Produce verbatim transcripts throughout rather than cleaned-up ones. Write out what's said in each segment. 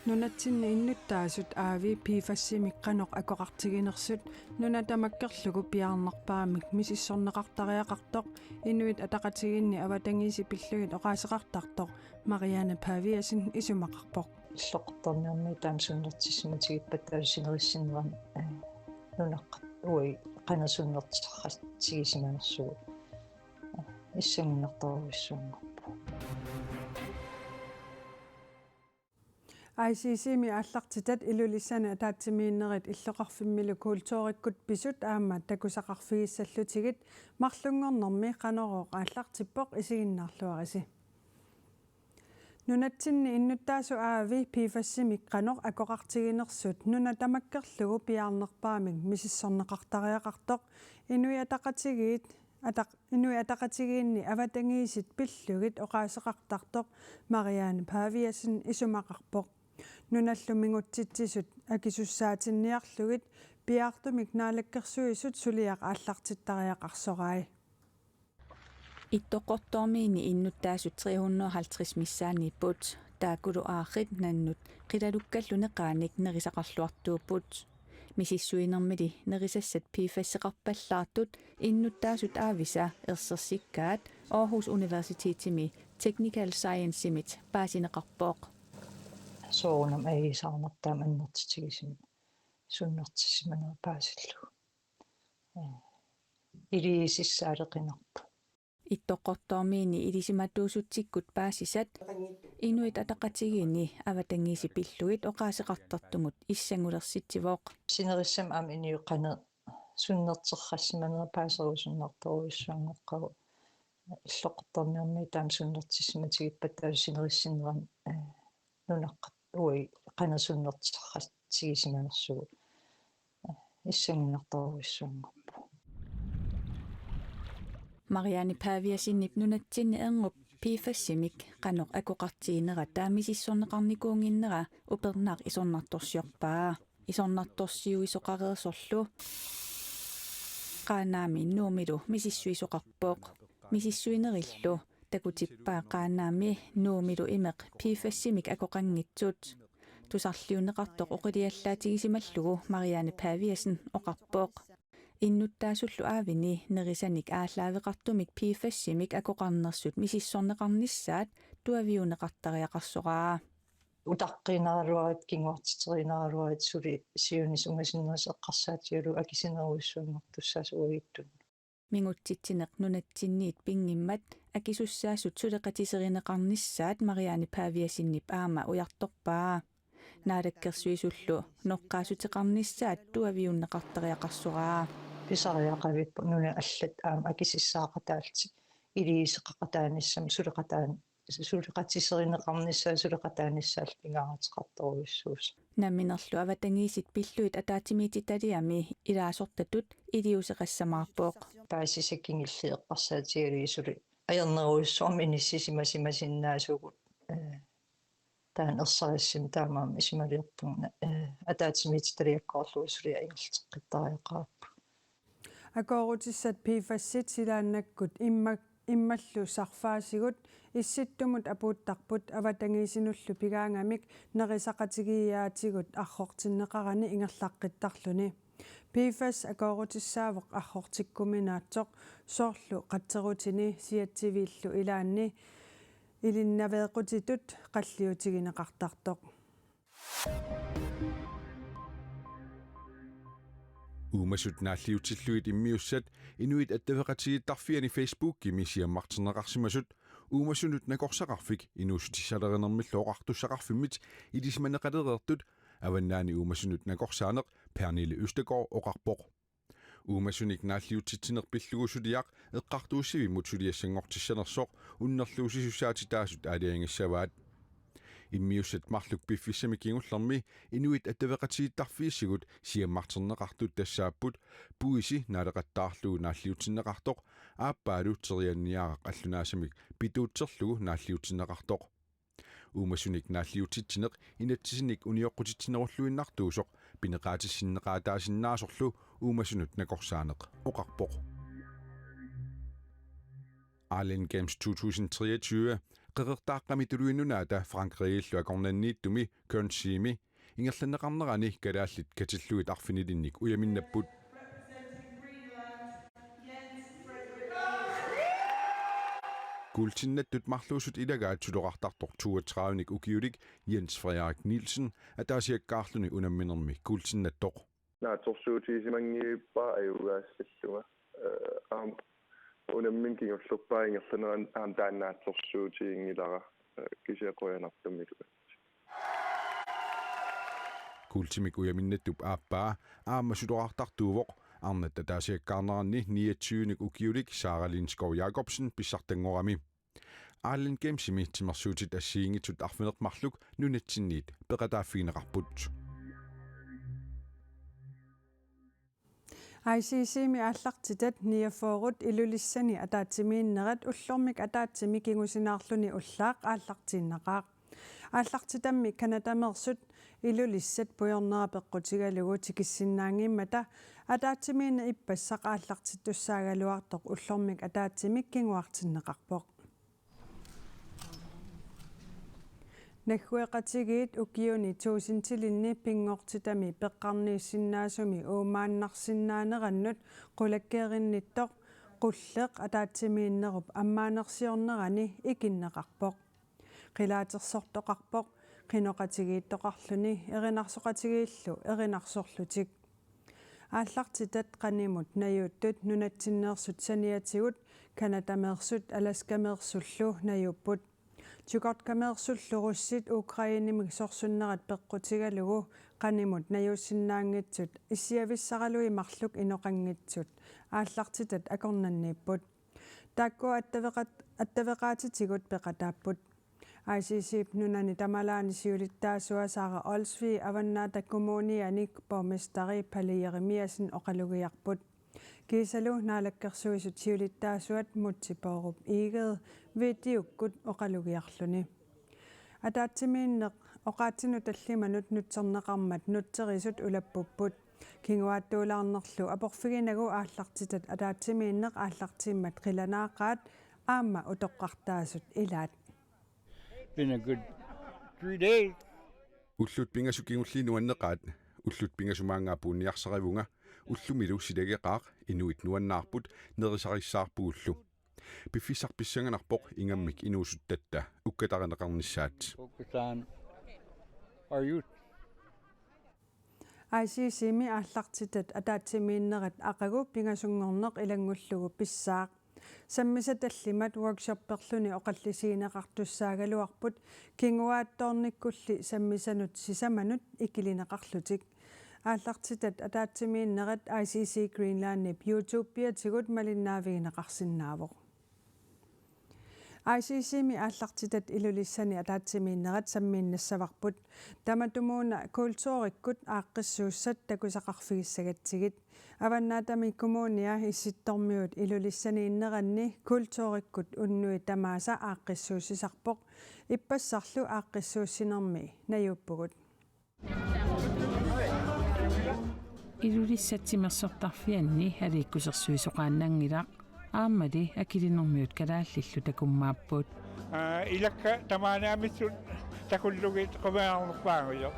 Nunatsinni innuttaasut aavi PFAS-imik qanoq akoqartiginersut nuna tamakkerlugu piaarnerpaamik misissorneqartariaqartoq Inuit Ataqatigiinni avatangiisit pillugit oqaaseqartartoq Marianne Paviasen isumaqarpoq. Illoqartarniarmi taama sunnertissimatigippat taava sinerissinnera, eh, nunaqqat uagut qanoq sunnertissimanersugut. Issanginnartorujussuanngorpoq. I C C-mi aallartitat Ilulissani ataatsimiinnerit illoqarfimmilu kulturikkut pisut aamma takusaqarfigissallutigit marlunngornermi Qanorooq aallartippoq, isiginnaarluarisi. Nunatsinni innuttaasut aavi PFAS-imik qanoq akoqartiginersut nuna tamakkerlugu piaarnerpaamik misissorneqartariaqartoq Inuit Ataqatigiit ataq-, Inuit Ataqatigiinni avatangiisit pillugit oqaaseqartartoq Marianne Paviasen isumaqarpoq. Nunallu mingutsitsisut akisussaatinniarlugit piaartumik Naalakkersuisut suliaq aallartittariaqarsorai. Ittoqqortoormiini innuttaasut tre hundrede og halvtreds missaanniipput, taakkulu aarrit nannut qilalukkallu neqaanik nerisaqarluartuupput. Misissuinermili nerisassat PFAS-eqarpallaartut innuttaasut aavisa ersersikkaat Aarhus Universitetimi Technical Science-imit paasineqarpoq. Soorunami ajuusaarnertaa annertutigisumik sunnertissimanera paasillugu. Ee, iliuusissaaleqinarpoq. Ittoqqortoormiini ilisimatuusutsikkut paasisat Inuit Ataqatigiinni avatangiisit pillugit oqaaseqartartumut issanngulersitsivoq. Sinerissami aamma inuit qanoq sunnertersimanera paaserusunnartorujussuanngoqqagu. Illoqartarniarmi taama sunnertissimatigippat taava sinerissinnera, eh, nunaqqat uagut qanoq sunnertissimanersugut. Issanginnartorujussuanngorpoq. Marianne Paviasenip nunatsinni erngup PFAS-imik qanoq akoqartiginerata misissorneqarnikuunnginnera upernaaq isornartorsiorpaa. Isornartorsiuisoqareersorlu Qaanaami Nuummilu misissuisoqarpoq. Misissuinerillu takutippaa Qaanaami Nuummilu imeq PFAS-imik akoqanngitsut. Tusarliunneqartoq oqiliallaatigisimallugu Marianne Paviasen oqarpoq. Innuttaasullu aavini nerisanik aallaaveqartumik PFAS-imik akoqarnersut misissorneqarnissaat tuaviuunneqartariaqarsoraa. Utaqqiinnaraluarit, kinguartiteriinnaraluarit suli siunissaq ungasinnerusoq eqqarsaatigalugu akisunerujussuanngortussaasoq uagutsinnut. Mingutsitsineq nunatsinniit pinngimmat akisussaasut suleqatiserineqarnissaat Marianne Paviasenip aamma ujartorpaa. Naalakkersuisullu noqqaassuteqarnissaat tuaviuunneqartariaqarsoraa. Pisariaqavippoq nunat allat aamma akisussaaqataallutik iliuuseqaqataanissamut suleqataan-, suleqatiserineqarnissaa suleqataanissaallu pingaaruteqartorujussuusoq. Namminerlu avatangiisit pillugit ataatsimiititaliami ilaasortatut iliuuseqassamaarpoq. Paasisat kingulliit eqqarsaatigalugit suli ajornerujussuarmik inissisimasimasinnaasagut, eh, taanna ersarissumik taamaammat isumaliorpunga, eh, ataatsimiititaliakkoorlugu suli ingerlateqqittariaqarparput. Akoorutissat PFAS-it silaannakkut imma-, immallu sarfaasigut issittumut apuuttarput avatangiisinullu pigaangamik nerisaqatigiiaatigut arrortinneqarani ingerlaqqittarluni. PFAS akoorutissaavoq arrortikkuminaatsoq, soorlu qatserutini siatsiviillu ilaanni ilinnaveeqqutitut qalliutigineqartartoq. Uumasut naalliutsillugit immiussat Inuit Attaveqatigiittarfianni Facebookimi siammarterneqarsimasut uumasunut nakorsaqarfik inuussutissalerunermillu oqartussaqarfimmit ilisimaneqalereertut Avannaani Uumasunut Nakorsaaneq Pernille Østergaard oqarpoq. Uumasunik naalliutsitsineq pillugu suliaq eqqartuussivimmut suliassanngortissanersoq unnerluussisussaatitaasut aalajangissavaat. Immiussat marluk piffissami kingullermi Inuit Attaveqatigiittarfiissagut siammarterneqartut tassaapput puisi naaleqattaarlugu naalliutsinneqartoq aappaalu terianniaraq allunaasamik pituutserlugu naalliutsinneqartoq. Uumasunik naalliutsitsineq inatsisinik unioqqutitsinerulluinnartuusoq pineqaatissinneqaataasinnaasorlu Uumasunut Nakorsaaneq oqarpoq. Island Games to tusind treogtyve Qeqertaaqqami Tuluit Nunaata Frankrigillu akornanniittumi Guernseymi ingerlanneqarnerani kalaallit katillugit arfinilinnik ujaminnapput. Kuultinnattut marluusut ilagaat suloqartartoq toogtredivenik ukiulik Jens Frederik Nielsen ataasiakkaarluni unamminermi kuultinnattoq. Naatsorsuutigisimanngivippara ajugaasallunga. Eh, aamma unammineq kingullerpaaq ingerlanerani aamma taanna naatsorsuutiginngilara. Eh, kisianni qujanartumik. Kuultimik ujaminnattup aappaa aamma suloqartartuuvoq, arnat ataasiakkaarneranni niogtyvenik ukiulik Sara Lindskov Jacobsen pissartanngorami. Island Gamesimi timersuutit assigiinngitsut arfineq-marluk nunatsinniit peqataaffigineqarput. I C C-mi aallartitat niogfyrre Ilulissani ataatsimiinnerat ullormik ataatsimi kingusinaarluni ullaaq aallartiinnaqaaq. Aallartitammi Canadameersut Ilulissat pujornera peqqutigalugu tikissinnaanngimmata ataatsimiinneq ippassaq aallartittussaagaluartoq ullormik ataatsimi kinguartinneqarpoq. Naggueqatigiit ukiuni tuusintilinni pinngortitami peqqarniissinnaasumi uumaannarsinnaanerannut qulakkeerinnittoq qulleq ataatsimiinnerup ammaanersiornerani ikinneqarpoq. Qilaatersortoqarpoq, qinoqatigiittoqarluni erinarsoqatigiillu erinarsorlutik. Aallartitat qanimut najuuttut nunatsinneersut saniatigut Canadameersut Alaskameersullu najuupput. Chukotkaameersullu russit Ukrainemik sorsunnerat peqqutigalugu qanimut najuussinnaanngitsut issiavissaraluit marluk inoqanngitsut aallartitat akornanniipput. Taakkua attaveqat-, attaveqaatitigut peqataapput. I C C-p nunani tamalaani siulittaasua Sara Olsvig Avannaata Kommuniani borgmesteri Palle Jeremiassen oqalugiarput. Kiisalu Naalakkersuisut siulittaasuat Múte Bourup Egede videokkut oqalugiarluni. Ataatsimiinneq oqaatsinut tallimanut nutserneqarmat nutserisut ulappupput. Kinguaattuulaarnerlu aporfiginagu aallartitat ataatsimiinneq aallartimmat qilanaaqaat aamma utoqqartaasut ilaat. Been a good three days. Ullut pingasut kingulliit nuanneqaat, ullut pingasut maannga apuunniarsarivunga, ullumilu silageqaaq, inuit nuannaarput, nerisarissaarpugullu. Piffissaq pissanganarpoq ingammik inuusuttatta ukkatarineqarnissaat. Focus on our youth. I C C-mi aallartitat ataatsimiinnerat aqagu pingasunngorneq ilanngullugu pissaaq. Sammisat tallimat workshopperluni oqallisigineqartussaagaluarput kinguaattoornikkulli sammisanut sisamanut ikilineqarlutik. Aallartitat ataatsimiinnerat I C C Greenlandip YouTube-iatigut malinnaavigineqarsinnaavoq. I C C-mi aallartitat Ilulissani ataatsimiinnerat sammiinnassavarput. Tamatumuuna kulturikkut aaqqissuussat takusaqarfigissagatsigit. Avannaatami Kommunia Issittormiut Ilulissaniinneranni kulturikkut unnuit tamaasa aaqqissuussisarpoq. Ippassarlu aaqqissuussinermi najuuppugut. Ilulissat timersortarfianni aliikkusersuisoqaannanngilaq, aammali Akilinermiut kalaallillu takummaapput. Aa, ilakka tamaaniamissut takullugit qumiarnerpaangujoq.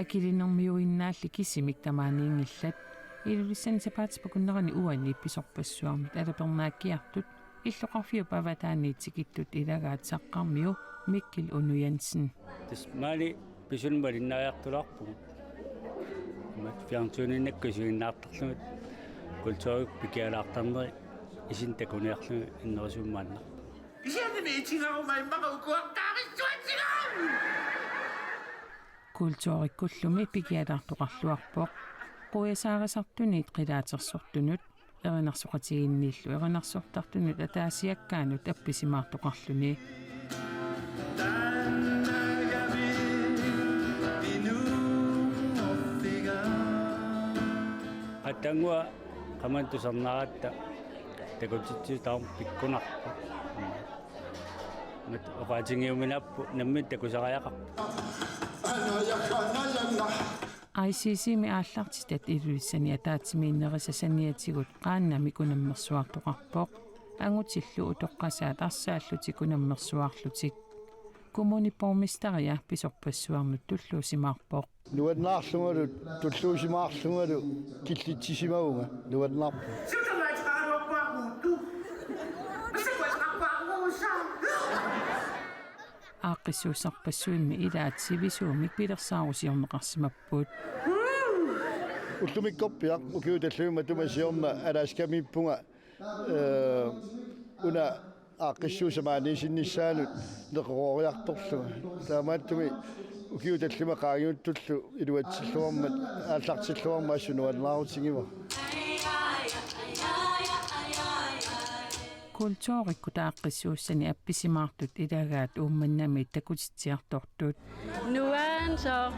Akilinermiuinnaalli kisimik tamaaniinngillat. Ilulissani sapaatip akunnerani uani pisorpassuarmit alapernaakkiartut illoqarfiup avataaniit tikittut ilagaat saqqarmiu Mikkel Uno Jensen. Tassa maani pisunik malinnaariartulaarpugut. Imatut fjernsyninnakku isiginnaartarlugit kulturikkut pikialaartarneri isinnik takuniarlugit innerisuummaanna. Kisiannimi itigaruma immaqa ukuartaarissuatigaarami. Kulturikkullumi pikialaartoqarluarpoq. Quiasaarisartunit qilaatersortunut, erinarsoqatigiinniillu erinarsortartunut ataasiakkaanut appisimaartoqarluni. Qatanngua qaman tusarnaaratta takutitsisoq taama pikkunarpoq. Mat oqaatigiuminaappoq nammineq takusariaqarpoq. I C C-mi aallartitat Ilulissani ataatsimiinnerisa saniatigut qaannamik unammersuartoqarpoq. Angutillu utoqqasaat arsaallutik unammersuarlutik. Kommunip borgmesteria pisorpassuarnut tulluusimaarpoq. Nuannaarlungalu, tulluusimaarlungalu killitsisimavunga nuannaarpoq. Aaqqissuussarpassuimmi ilaat sivisuumik pilersaarusiorneqarsimapput. Ullumikkorpiaq ukiut tallimat matuma siorna Alaskamiippunga, ee, una aaqqissuussaq maaniissinnissaanut neqerooriartorlunga. Taamaattumik ukiut tallimat qaangiuttullu iluatsilluarmat, aallartilluarmat assut nuannaarutigivara. Kulturikkut aaqqissuussani appisimaartut ilagaat Uummannamiit takutitsiartortut. Nuann' sooq,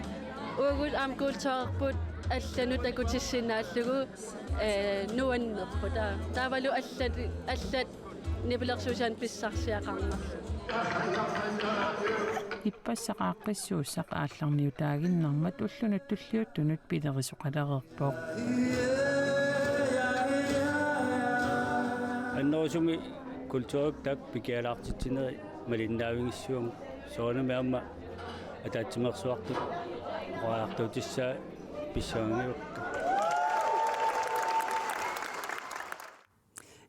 uagut aamma kulturerput allanut takutissinnaallugu, ee, nuannerpoq taa. Taavalu allat, allat nipilersuisaannik pissarsiaqarnerlu. Ippassaq aaqqissuussaq aallarniutaaginnarmat ullunut tulliuttunut pilerisoqalereerpoq. Annerusumik kulturikkut taakku pikialaartitsinerit malinnaavigissuugut, soorunami aamma ataatsimeersuartut oqariartuutissaat pissanganngivakka.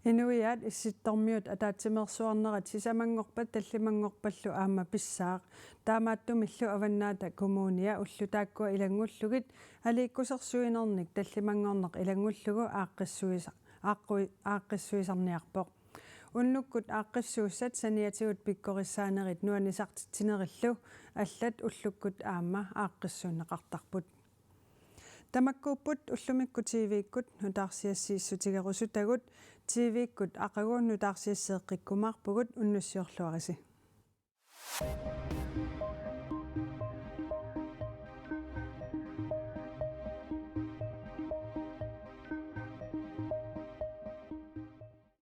Inuiaat Issittormiut ataatsimeersuarnerat sisamanngorpat tallimanngorpallu aamma pissaaq. Taamaattumillu Avannaata Kommunia ullut taakkua ilanngullugit aliikkusersuinernik tallimanngorneq ilanngullugu aaqqissuisa-, aaqqui-, aaqqissuisarniarpoq. Unnukkut aaqqissuussat saniatigut pikkorissaanerit nuannisartitsinerillu allat ullukkut aamma aaqqissuunneqartarput. Tamakkuupput ullumikkut T V-kkut nutaarsiassiissutigerusutagut. T V-kkut aqagu nutaarsiasseeqqikkumaarpugut, unnussiorluarisi.